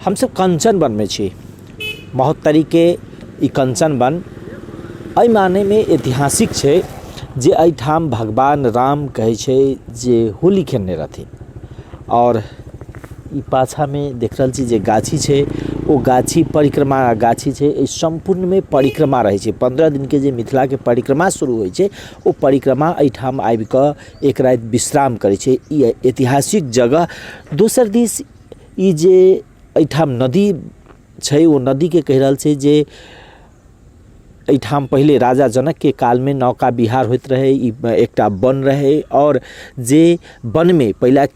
हमसब कंचन वनमे छी। महोत्तरीके ई कंचन वन एहि मानेमे ऐतिहासिक छै जे एहिठाम भगवान राम कहै छै जे होली खेलने रहथिन। आओर ई पाछाँमे देख रहल छी जे गाछी छै, ओ गाछी परिक्रमा गाछी छै। एहि सम्पूर्णमे परिक्रमा रहै छै। 15 दिनके जे मिथिलाके परिक्रमा शुरू होइ छै, ओ परिक्रमा एहिठाम आबिकऽ एक राति विश्राम करै छै। ई ऐतिहासिक जगह। दोसर दिस ई जे एहिठाम नदी छै, ओ नदीके कहि रहल छै जे एहिठाम पहिले राजा जनकके कालमे नौका विहार होइत रहै। ई एकटा वन रहै आओर जे वनमे पहिला,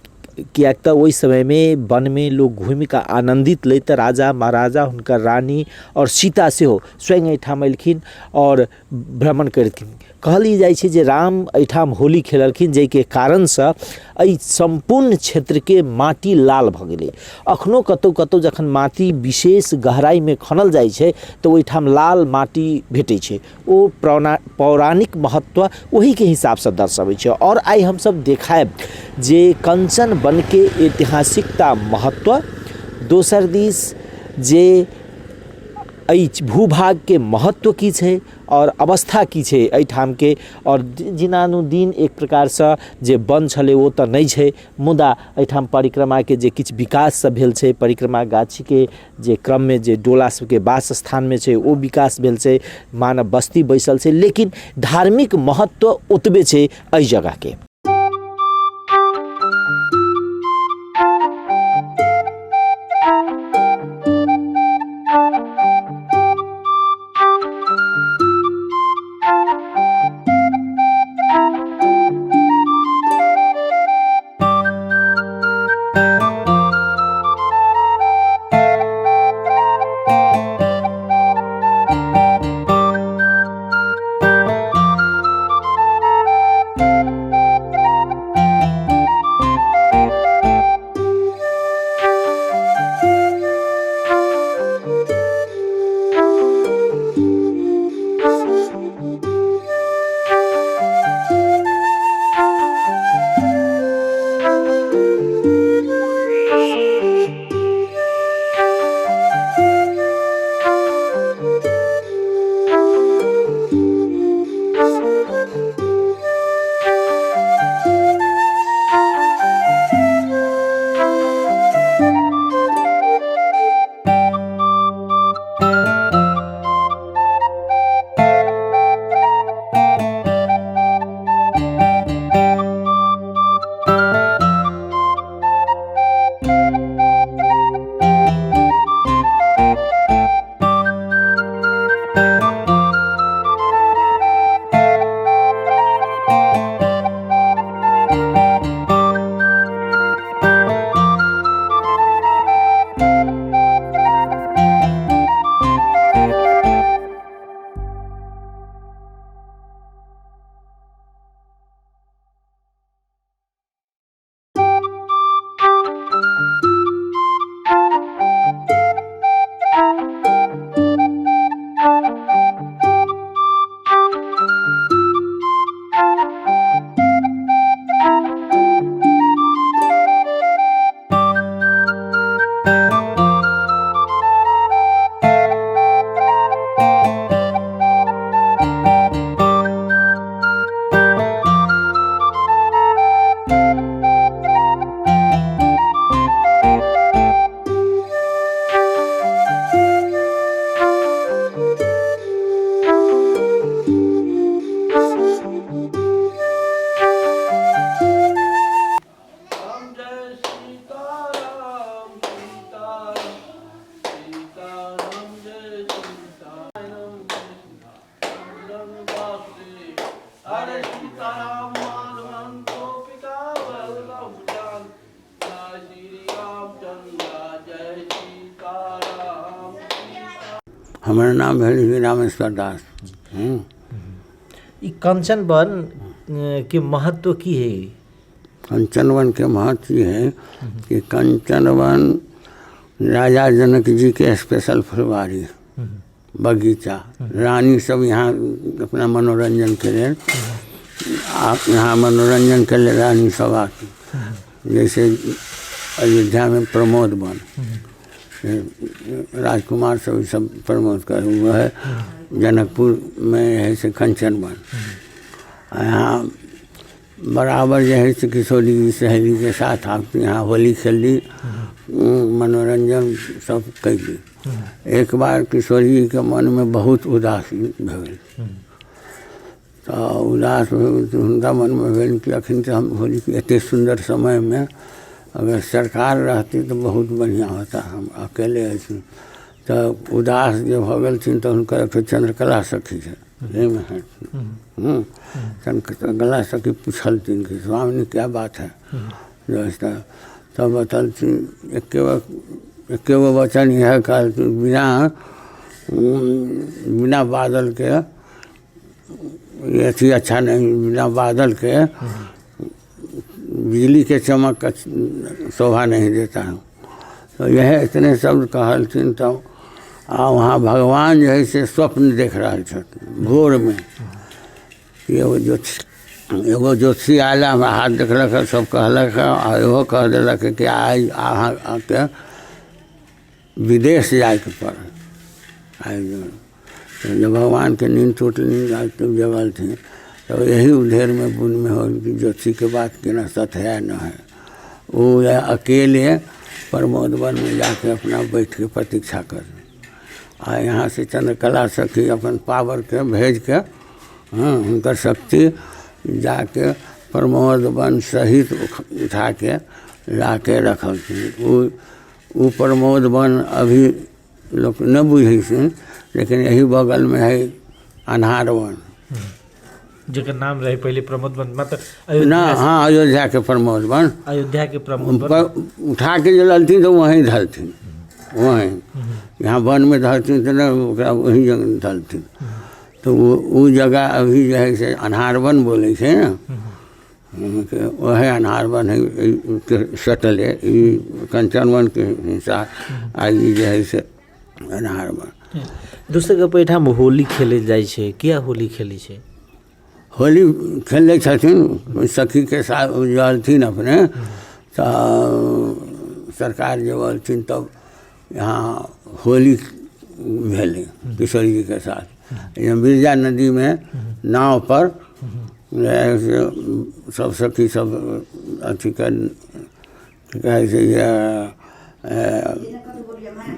किएक तऽ ओहि समयमे वनमे लोक घुमिकऽ आनन्दित लैत, तऽ राजा महाराजा, हुनकर रानी आओर सीता सेहो स्वयं एहिठाम अयलखिन आओर भ्रमण करथिन। कहल ई जाइ छै जे राम एहिठाम होली खेललखिन, जाहिके कारणसँ एहि सम्पूर्ण क्षेत्रके माटि लाल भऽ गेलै। अखनो कतहु कतहु जखन माटि विशेष गहराइमे खनल जाइ छै तऽ ओहिठाम लाल माटि भेटै छै। ओ पौराणिक महत्व ओहीके हिसाबसँ दर्शबै छै। आओर आइ हमसभ देखायब जे कंचन वनके ऐतिहासिकता महत्व, दोसर दिस जे एहि भूभागके महत्व की छै आओर अवस्था की छै एहिठामके। आओर दिनानुदिन एक प्रकारसँ जे वन छलै ओ तऽ नहि छै, मुदा एहिठाम परिक्रमाके जे किछु विकास सब भेल छै, परिक्रमा गाछीके जे क्रममे जे डोला सबके वास स्थानमे छै ओ विकास भेल छै, मानव बस्ती बैसल छै, लेकिन धार्मिक महत्व ओतबे छै एहि जगहके। हमर नाम भेल रामेश्वर दास। ई कंचन वन के महत्व की है? कंचन वन के महत्व ई है कि कंचन वन राजा जनक जी के स्पेशल फुलवारी बगीचा, रानी सब यहाँ अपना मनोरंजन के लेल, आप यहाँ मनोरंजन के लेल रानी सब आती, जैसे अयोध्या में प्रमोद वन। से राजकुमार सब ई सब प्रमोद कर वएह जनकपुरमे हइ से कंचन वन। आ यहाँ बराबर जे हइ से किशोरी जी सहेलीके साथ आब यहाँ होली खेलली, मनोरञ्जन सब कयली। एक बार किशोरी जीके मनमे बहुत उदासी भेल, तऽ उदास भेल तऽ हुनका मनमे भेल कि एखन तऽ हम होलीके एतेक सुन्दर समयमे अगर सरकार रहती तऽ बहुत बढ़िआँ होता, हम अकेले अछि। तऽ उदास जे भऽ गेलखिन तऽ हुनकर एकठो चन्द्रकला सखी छै, एहिमे चन्द्रकला सखी पुछलथिन कि स्वामिनी क्या बात है जो तब बतलथिन एके गो एके गो वचन इएह कहलथिन, बिना बिना बादलके अथी अच्छा नहीं, बिना बादलके बिजलीके चमक शोभा नहीं देता है। तो यह इतने शब्द कहलथिन। तब आ वहाँ भगवान जे है से स्वप्न देख रहल छथिन भोरमे कि एगो ज्योतिषी आयल, हमरा हाथ देखलक, सब कहलक आ इहो कह देलक कि आइ अहाँके विदेश जाइके पड़त। आइ जब भगवानके नींद टूटलनि तब जगलथिन तऽ एही उधेरमे बुनमे होल कि ज्योतिषीके बात केना सत्य है न है। ओ अकेले प्रमोद वनमे जाके अपना बैठके प्रतीक्षा कर आ यहाँ से चन्द्रकला सखी अपन पावरके भेजके, हँ, हुनकर शक्ति जाके प्रमोद वन सहित उठाके लाके रखलखिन। ओ प्रमोद वन अभी लोक नहि बुझै छै, लेकिन एही बगलमे है अन्हार वन, जकर नाम रहे पहले प्रमोद वन, मतलब ना, हाँ, अयोध्याके प्रमोद वन। अयोध्या के प्रमोद वन उठा के जे ललथिन तऽ वहीं धलथिन, वहीं यहाँ वनमे धलथिन तऽ नहि, ओकरा वहीं जगह धलथिन। तऽ ओ जगह अभी जे है से अन्हार वन बोलै छै ने, वएह अन्हार वन है सटले ई कंचन वनके हिस्सा आ ई जे है से अन्हार वन। दोसर गप, एहिठाम होली खेलल जाइ छै, किया होली खेलै छै? होली खेलै छथिन सखीके साथ रहलथिन अपने, तऽ सरकार जब अलथिन तब यहाँ होली भेलै किशोरी जीके साथ। यहाँ बिरजा नदीमे नावपर जे हइ से सब सखी सब अथी कर की कहै छै जे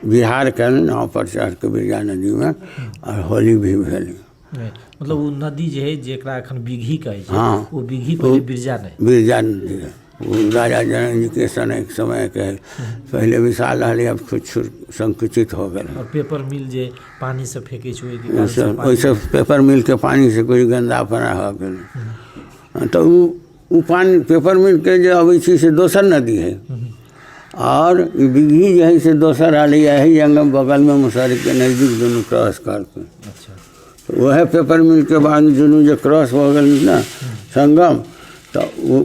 बिहारके नावपर चढ़िके बिरजा नदीमे आओर होली भी भेलै। मतलब ओ नदी जे है जेकरा एखन बिघी कहै छै, ओ बिघी पहिले बिरजा रहै। बिरजा नदी रहै। ओ राजा जनक जीके समयके है, पहिले विशाल रहलै, अब कुछ संकुचित हो गेल। और पेपर मिल जे पानी से फेंकै छै ओहिके कारण से ओहिसँ पेपर मिलके पानीसँ कोइ गन्दापना हो गेल, तऽ ओ पानी पेपर मिलके जे अबै छै से दोसर नदी है आओर ई बिघी जे है से दोसर रहलै। यही जंगल बगलमे मुसहरीके नजदीक दुनू क्रॉस करके। तऽ वएह पेपर मिलके बाद दुनू जे क्रॉस भऽ गेल ने संगम, तऽ ओ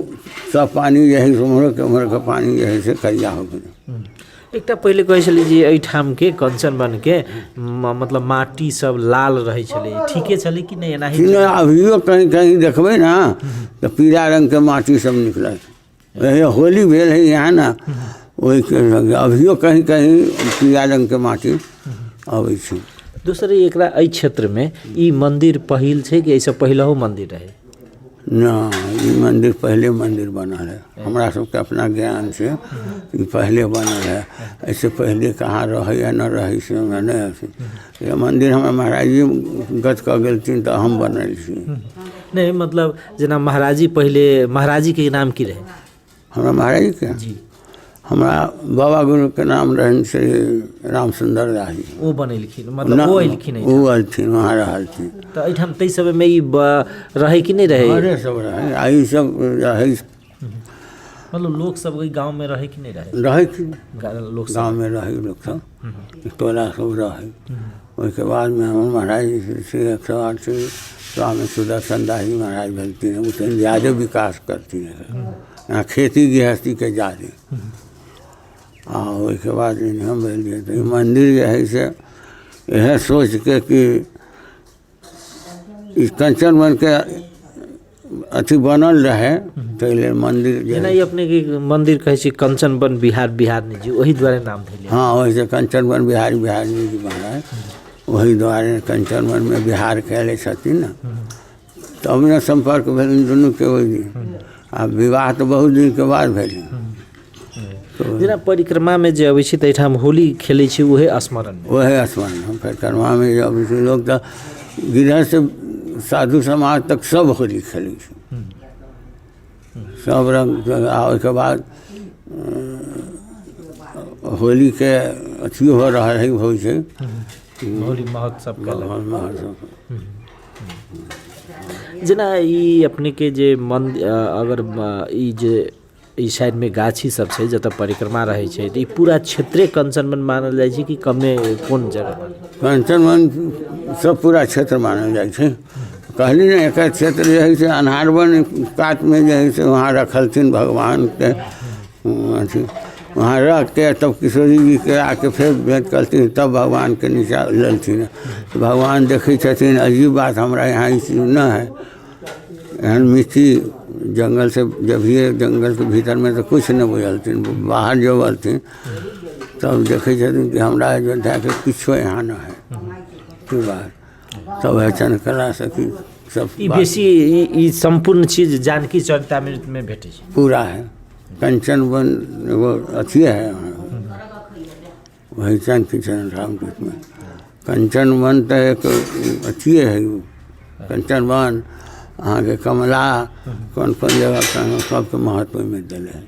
सब पानी जे है से उम्हरोके उम्हरके पानी जे है से करिया हो गेलै। एकटा पहिले कहै छलै जे एहिठामके कंचन वनके मतलब माटी सब लाल रहै छलै, ठीके छलै कि नहि एनाही? नहि, अभियो कहीं कहीं देखबै ने तऽ पीला रङ्गके माटी सब निकलत। होली भेल है यहाँ ने, ओहिके अभियो कहीं कहीं पीला रङ्गके माटी अबै छै। दोसर, एकरा एहि क्षेत्रमे ई मन्दिर पहिल छै कि एहिसँ पहिलहो मन्दिर रहै? नहि, ई मन्दिर पहिले मन्दिर बनल है, हमरा सबके अपना ज्ञान छै ई पहिले बनल है। एहिसँ पहिले कहाँ रहै या नहि रहै से हमरा नहि अथी। ई मन्दिर हमर महाराज जी गत कऽ गेलथिन तऽ हम बनल छी। नहि, मतलब जेना महाराजी, पहिले महाराजीके नाम की रहै? हमरा महाराजीके जी हमरा बाबा गुरुके नाम रहनि से राम सुन्दर दास जी। ओ बनेलखिन, मतलब ओ एलखिन? ओ एलखिन, वहाँ रहलखिन। तऽ एहिठाम ताहि समयमे ई रहै कि नहि रहै? घरे सब रहै आ ई सब रहै। मतलब लोक सब ओहि गाँवमे रहै कि नहि रहै? रहै कि लोक सब गाँवमे रहै, लोक सब टोला सब रहै। ओहिके बादमे हमर महाराज जी से 108 से स्वामी सुदर्शन दास जी महाराज भेलखिन, ओ तनि ज्यादे विकास करथिन यहाँ खेती गृहस्थीके ज्यादे। आ ओहिके बाद हम भेलियै तऽ ई मन्दिर जे हइ से इएह सोचिके कि ई कंचन वनके अथी बनल रहै, ताहि लेल मन्दिर जे जेना ई अपनेके मन्दिर कहै छी कंचन वन बिहार बिहारनी जी, ओहि दुआरे नाम भेलै। हँ, ओहिसँ कंचन वन बिहारी बिहारिनी जी महाराज, ओहि दुआरे कंचन वनमे बिहार कयले छथिन ने, तब ने सम्पर्क भेलनि दुनूके ओहि दिन। आ विवाह तऽ बहुत दिनके बाद भेलै। जेना परिक्रमामे जे अबै छी तऽ एहिठाम होली खेलै छी, उहे स्मरणमे? उएह स्मरण। परिक्रमामे जे अबै छै लोक तऽ गृहस्थ साधु समाज तक सब होली खेलै छै, सब रङ्गके। आ ओहिके बाद होलीके अथियो हो रहल है, होइ छै होली महोत्सव। महोत्सव। जेना ई अपनेके जे मन्दिर, अगर ई जे ई साइडमे गाछी सब छै जतऽ परिक्रमा रहै छै, तऽ ई पूरा क्षेत्रे कंचन वन मानल जाइ छै कि कमे कोन जगह? कंचन वन सब पूरा क्षेत्र मानल जाइ छै। कहली ने, एकर क्षेत्र जे हइ से अन्हार वन कातमे जे हइ से वहाँ रखलथिन भगवानके अथी। वहाँ रख के तब किशोरी जीके आके फेर भेँट करथिन, तब भगवानके नीचा लेलथिन। भगवान देखै छथिन, अजीब बात, हमरा यहाँ ई चीज नहि हइ। एहन मिट्टी जङ्गलसँ जभिये जङ्गलके भीतरमे तऽ किछु नहि बुझलथिन, बाहर जब अलथिन तब देखै छथिन कि हमरा अयोध्याके किछो यहाँ नहि हइ। की बात तब है चन्द्रकला सखी सब। ई बेसी ई सम्पूर्ण चीज जानकी चरितामृतमे भेटै छै। पूरा है कंचन वन एगो अथिए है, वही जानकी चरितामृतमे कंचन वन तऽ एक अथिए है। कंचन वन अहाँके कमला कोन कोन जगह सबके महत्व ओहिमे देले है।